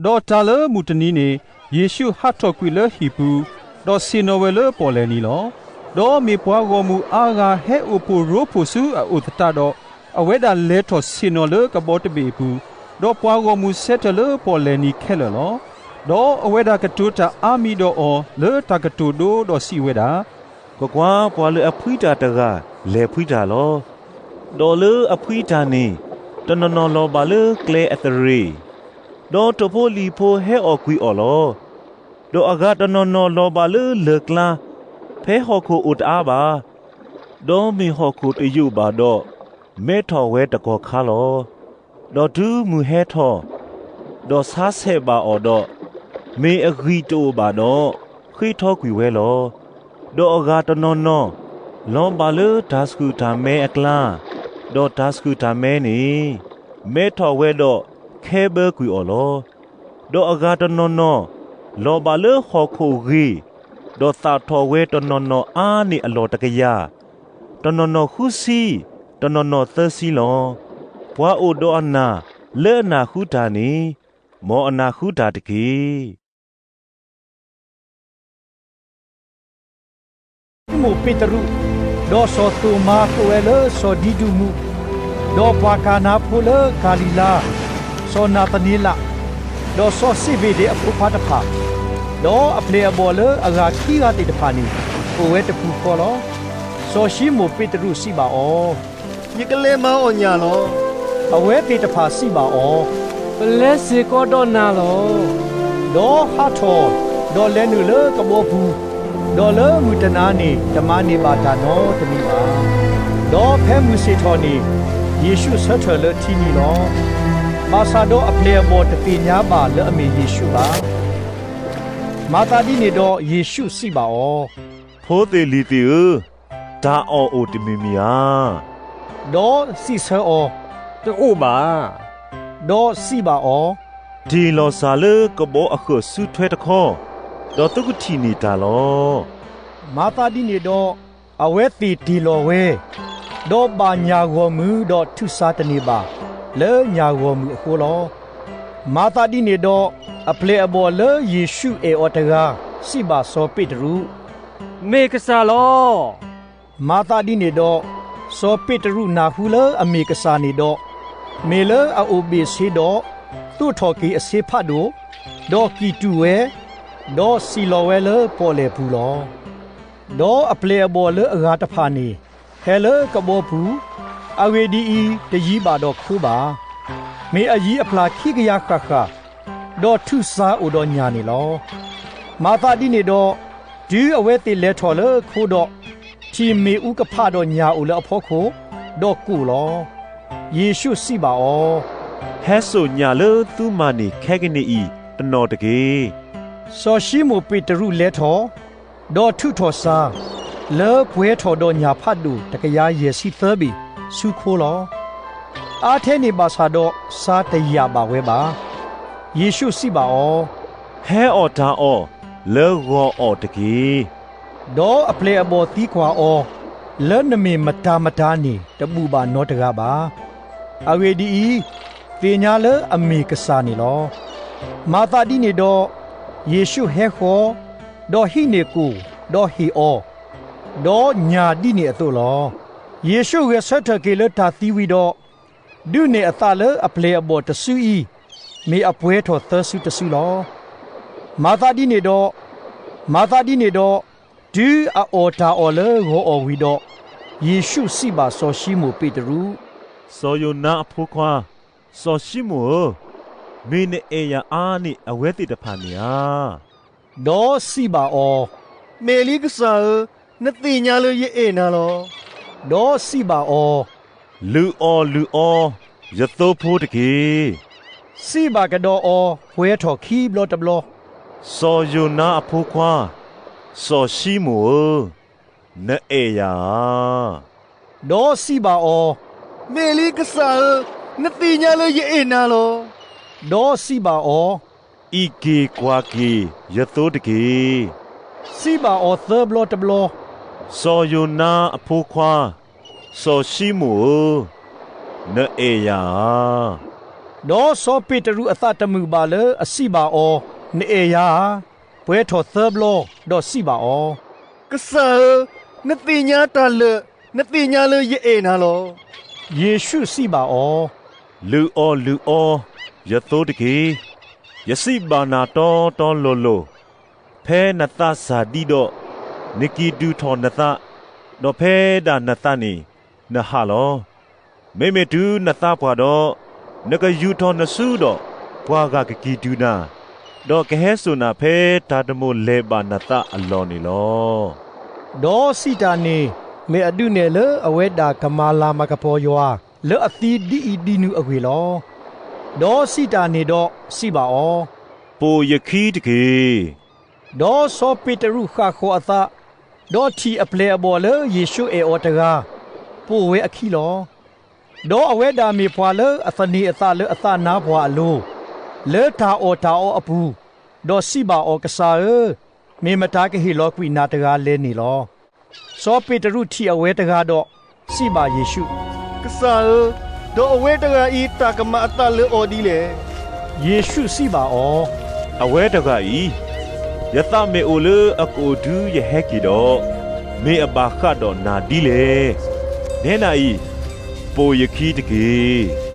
ဒီးတၢ်လၢမုၢ်တနံၤန့ၣ် ယ့ၣ်ရှူးဟးထီၣ်ကွံာ်လၢဟံၣ်ပူၤ, ဒီးဆ့ၣ်နီၤဝဲလၢပီၣ်လဲၣ်နံၤလီၤ. ဒီးမ့ၢ်ပှၤဂီၢ်မုၢ်အါဂၤဟဲအိၣ်ဖှိၣ်ရိဖှိၣ်ဆူအအိၣ်သတးဒီး, အဝဲဒၣ်လဲၤထီၣ်ဆ့ၣ်နီၤလၢကဘီတဘ့ၣ်အပူၤ, ဒီးပှၤဂီၢ်မုၢ်ဆဲးထၢၣ်လၢပီၣ်လဲၣ်နံၤခဲလၢာ်လီၤ. ဒီးအဝဲဒၣ်ကတိၤတၢ်အါမံၤဒီးအီၤလၢတၢ်ကတိၤဒိဒီးစံးဝဲဒၣ်, ကွၢ်ကွၢ်, ပှၤလၢအဖှံတၢ်တဂၤ လဲၤဖှံတၢ်လီၤ. ဒီးလၢအဖှံတၢ်န့ၣ် တနီၤနီၤလီၤဘၣ်လၢကျဲအသရ့ၤ, ဒီးထိၣ်ဖိလံၤဖိဟဲအီၣ်ကွံာ်အီၤလီၤ. ဒီးအဂၤတနီၤနီၤလီၤဘၣ်လၢလၢၢ်ကျါ, ဖဲဟီၣ်ခိၣ်အိၣ်တအါဘၣ်, ဒီးမ့ၢ်ဟီၣ်ခိၣ်တယိာ်ဘၣ်ဒီး, မဲထီၣ်ဝဲတကီၢ်ခါလီၤ. ဒီးတုၤမုၢ်ဟဲထီၣ်, ဒီးဆါဆဲးဘၣ်အီၤဒီး, မ့ၢ်အဂံၢ်တအိၣ်ဘၣ်ဒီး, ဃ့ထီကွံာ်ဝဲလီၤ. ဒီးအဂၤတနီၤနီၤ လီၤဘၣ်လၢတၢ်ဆှုၣ်တၢ်မဲအကျါ, ဒီးတၢ်ဆှုၣ်တၢ်မဲန့ၣ် မဲထီၣ်ဝဲဒီးခဲဘၢကွံာ်အီၤလီၤ. ဒီးအဂၤတနီၤနီၤ လီၤဘၣ်လၢဟီၣ်ခိၣ်ဂ့ၤ, ဒီးသၣ်ထီၣ်ဝဲတနီၤနီၤအါန့ၢ်အလီၢ်တကယၤ, တနီၤနီၤဃုဆံ, တနီၤနီၤသၢဆံလီၤ. ပှၤအိၣ်ဒီးအနၢ်လၢအနၢ်ဃုတၢ်န့ၣ်, မ်အနၢ်ဃုတၢ်တက့ၢ်. စီၤၡံမိၣ်ပ့းတရူး, ဒီးစီၤသိၤမါကိးဝဲလၢစီၤဒံဒူမူး, ဒီးပှၤကၤနါဖိလၢကၤလံၤလါ, စီၤနၤသနံလး, ဒီးစီၤစ့းဘ့းဒဲးအဖိခွါတဖၣ်, ဒီးအပျဲၢ်အဘီၣ်လၢအဂၤခံဂၤသ့ၣ်တဖၣ်န့ၣ် အိၣ်ဝဲတပူၤဃီလီၤ. စီၤၡံမိၣ်ပ့းတရူးစံးဘၣ်အီၤ, ယကလဲၤမၤအီၣ်ညၣ်လီၤ. အဝဲသ့ၣ်တဖၣ်စံးဘၣ်အီၤ, ပလဲၤစ့ၢ်ကီးဒီးနၤလီၤ. ဒီးဟးထီၣ်, ဒီးလဲၤနုာ်လၢကဘီပူၤ, ဒီးလၢမုၢ်တနၤန့ၣ် တမၤန့ၢ်ဘၣ်တၢ်နီတမံၤဘၣ်. ဒီးဖဲမုၢ်ဆ့ၣ်ထီၣ်န့ၣ်, ယ့ၣ်ရှူးဆၢထၢၣ်လၢထံနံၤလီၤ. ဘၣ်ဆၣ်ဒီးအပျဲၢ်အဘီၣ်တသ့ၣ်ညါဘၣ်လၢအမ့ၢ်ယ့ၣ်ရှူးဘၣ်. မၤသးဒ်န့ၣ်ဒီးယ့ၣ်ရှူးစံးဘၣ်အီၤ, ဖိသ့ၣ်လံၤသ့ၣ်ဧၢ, တၢ်အီၣ်အိၣ်တမံၤမံၤဧါ. ဒီးစံးဆၢအီၤ, တအိၣ်ဘၣ်. ဒီးစံးဘၣ်အီၤ, တ့ၢ်လီၤစၢ်လၢကဘီအဃၢၤစုထွဲတခီ, ဒီးသုကထံၣ်န့ၢ်တၢ်လီၤ. မၤသးဒ်န့ၣ်ဒီး, အဝဲသ့ၣ်တ့ၢ်လီၤဝဲ, ဒီးဘၣ်ညၣ်ဂီၢ်မုၢ်ဒီးထုးစၢ်တန့ၢ်ဘၣ်, လၢညၣ်ဂီၢ်မုၢ်အဃိလီၤ. မၤသးဒ်န့ၣ်ဒီး, အပျဲၢ်အဘီၣ်လၢယ့ၣ်ရှူးအဲၣ်အီၤတဂၤ စံးဘၣ်စီၤပ့းတရူး, မ့ၢ်ကစၢ်လီၤ. မၤသးဒ်န့ၣ်ဒီး, စီၤပ့းတရူးနၢ်ဟူလၢအမ့ၢ်ကစၢ်န့ၣ်ဒီး, မ့ၢ်လၢအအိၣ်ဘ့ၣ်ဆ့ဒီး, သိးထီၣ်က့ၤအဆ့ဖးဒိၣ်, ဒီးကံၢ်တူာ်ဝဲ, ဒီးစံၣ်လီၤဝဲလၢပီၣ်လဲၣ်ပူၤလီၤ. ဒီးအပျဲၢ်အဘီၣ်လၢအဂၤတဖၣ်န့ၣ် ဟဲလၢကဘီပူၤ, အဂ့ၢ်ဒ်အံၤ, တယံၤဘၣ်ဒီးခိဘၣ်. မ့ၢ်အယံၤအပျၢ်ခံကယၤဃၣ်ဃၣ်, ဒီးထုးစၢ်အိၣ်ဒီးညၣ်န့ၣ်လီၤ. မၤသးဒ်န့ၣ်ဒီး, တုၤအဝဲသ့ၣ်လဲၤထီၣ်လၢခိဒီး, ထံၣ်မ့ၣ်အူကဖးဒီးညၣ်အိၣ်လၢအဖီခိၣ်, ဒီးကိၢ်လီၤ. ယ့ၣ်ရှူးစံးဘၣ်အီၤ, ဟဲစိာ်ညၣ်လၢသုမၤန့ၢ်ခဲကနံၣ်အံၤတနီၤတက့ၢ်. စီၤၡံမိၣ်ပ့းတရူးလဲၤထီၣ်, ဒီးထုးထီၣ်စၢ်, လၢပှဲၤထီၣ်ဒီးညၣ်ဖးဒိၣ်တကယၤယဲၢ်ဆံသၢဘ့ၣ်ဆူခိလီၤ. အါထဲန့ၣ်ဘၣ်ဆၣ်ဒီးစၢ်တယာ်ဘၣ်ဝဲဘၣ်. ယ့ၣ်ရှူးစံးဘၣ်အီၤ, ဟဲအီၣ်တၢ်အီၣ်လၢဂီၤအီၣ်တက့ၢ်. ဒီးအပျဲၢ်အဘီၣ်သံကွၢ်အီၤ, လၢနမ့ၢ်မတၤမတၤန့ၣ် တဘူၣ်ဘၣ်နီတဂၤဘၣ်. အဂ့ၢ်ဒ်အံၤ, သ့ၣ်ညါလၢအမ့ၢ်ကစၢ်န့ၣ်လီၤ. မၤသးဒ်န့ၣ်ဒီး, ယ့ၣ်ရှူးဟဲဃီၤ, ဒီးဟံးန့ၢ်ကိၣ်, ဒီးဟ့ၣ်အီၤ, ဒီးညၣ်ဒ်န့ၣ်အသိးလီၤ. ယ့ၣ်ရှူးဂဲၤဆၢထၢၣ်က့ၤလၢတၢ်သံဝံၤဒီး, ဒုးနဲၣ်အသးလၢအပျဲၢ်အဘီၣ်တစုအံၤ, မ့ၢ်အပှဲၤထီၣ်သၢစုတစုလီၤ. မၤသးဒ်န့ၣ်ဒီး, မၤသးဒ်န့ၣ်ဒီး, တုၤအအီၣ်တၢ်အီၣ်လၢဂီၤအီၣ်ဝံၤဒီး, ယ့ၣ်ရှူးစံးဘၣ်စီၤၡံမိၣ်ပ့းတရူး, စီၤယိၤနါအဖိခွါ, စီၤၡံမိၣ်ဧၢ, မ့ၢ်နအဲၣ်ယၤအါန့ၢ်အဝဲသ့ၣ်တဖၣ်န့ၣ်ဧါ. ဒီးစံးဘၣ်အီၤ, မ့ၢ်လံကစၢ်ဧၢ, နသ့ၣ်ညါလၢယအဲၣ်နၤလီၤ. ဒီးစံးဘၣ်အီၤ, လုၢ်အီၣ်လုၢ်အီ, ယသိဖိတက့ၢ်. စံးဘၣ်ကဒီးအီၤ, ပှဲၤထီၣ်ခံဘျီတဘျီ, စီၤယိၤနါအဖိခွါ, စီၤၡံမိၣ်ဧၢ, နအဲၣ်ယၤဧါ. ဒီးစံးဘၣ်အီၤ, မ့ၢ်လံကစၢ်ဧၢ, နသ့ၣ်ညါလၢယအဲၣ်နၤလီၤ. ဒီးစံးဘၣ်အီၤ, အံးက့ၤကွၢ်က့ၤယသိတက့ၢ်. စံးဘၣ်အီၤသၢဘျီတဘျီ, စီၤယိၤနါအဖိခွါ, စီၤၡံမိၣ်ဧၢ, နအဲၣ်ယၤဧါ. ဒီးစီၤပ့းတရူးအသးတမုာ်ဘၣ်လၢအစံးဘၣ်အီၤ, နအဲၣ်ယၤဧါ. ပှဲၤထီၣ်သၢဘျီ, ဒီးစံးဘၣ်အီၤ, ကစၢ်ဧၢ, နသ့ၣ်ညါတၢ်လၢာ်, နသ့ၣ်ညါလၢယအဲၣ်နၤလီၤ. ယ့ၣ်ရှူးစံးဘၣ်အီၤ, လုၢ်အီၣ်လုၢ်အီယသိတက့ၢ်. ယစံးဘၣ်နၤတီတီလိၤလိၤ, ဖဲနသးစၢ်ဒံးဒီး, နကံၢ်ဒုၣ်ထီၣ်နသး, ဒီးဖဲဒၣ်နသးန့ၣ်, နဟးလီၤ. မ့မ့ၢ်တုၤနသးပှၢ်ဒီး, နကယူာ်ထီၣ်နစုဒီး, ပှၤဂၤကကံၢ်ဒုၣ်နၤ, ဒီးကဟဲစိာ်နၤဖဲတၢ်တမိၣ်လဲၤဘၣ်နသးအလီၢ်န့ၣ်လီၤ. ဒီးစံးတၢ်န့ၣ်, မ့ၢ်အဒုးနဲၣ်လၢအဝဲဒၣ်ကမၤလၤမၤကပီၤယွၤလၢအသံဒ်အံၤဒ်နုၤအဂ့ၢ်လီၤ. ဒီးစံးတၢ်န့ၣ်ဒီးစံးဘၣ်အီၤ, ပိာ်ယခံတက့ၢ်. ဒီးစီၤပ့းတရူးဃၣ်ဃီၤအသး, ဒီးထံၣ်အပျဲၢ်အဘီၣ်လၢယ့ၣ်ရှူးအဲၣ်အီၤတဂၤ, ပိာ်ဝဲအခံလီၤ. ဒီးအဝဲဒၣ်မ့ၢ်ပှၤလၢအသန့ၤအသးလၢအသးနါပှၢ်အလိၤ, လၢတၢ်အီၣ်တၢ်အီအပူၤ, ဒီးစံးဘၣ်အီၤ, ကစၢ်ဧၢ, မ့ၢ်မတၤကဟ့ၣ်လီၤကွံာ်နၤတဂၤလဲၣ်န့ၣ်လီၤ. စီၤပ့းတရူးထံၣ်အဝဲတဂၤဒီး, စံးဘၣ်ယ့ၣ်ရှူး, ကစၢ်ဧၢ, ဒီးအဝဲတဂၤအံၤတၢ်ကမၤအသးလၢအီၤဒ်လဲၣ်. ယ့ၣ်ရှူးစံးဘၣ်အီၤ, အဝဲတဂၤအံၤ, ယသးမ့ၢ်အိၣ်လၢအကအိၣ်တုၤယဟဲက့ၤဒီး, မ့ၢ်အဘၣ်ဃးဒီးနၤဒ်လဲၣ်. နဲဒၣ်အံၤ, ပိာ်ယခံတက့ၢ်.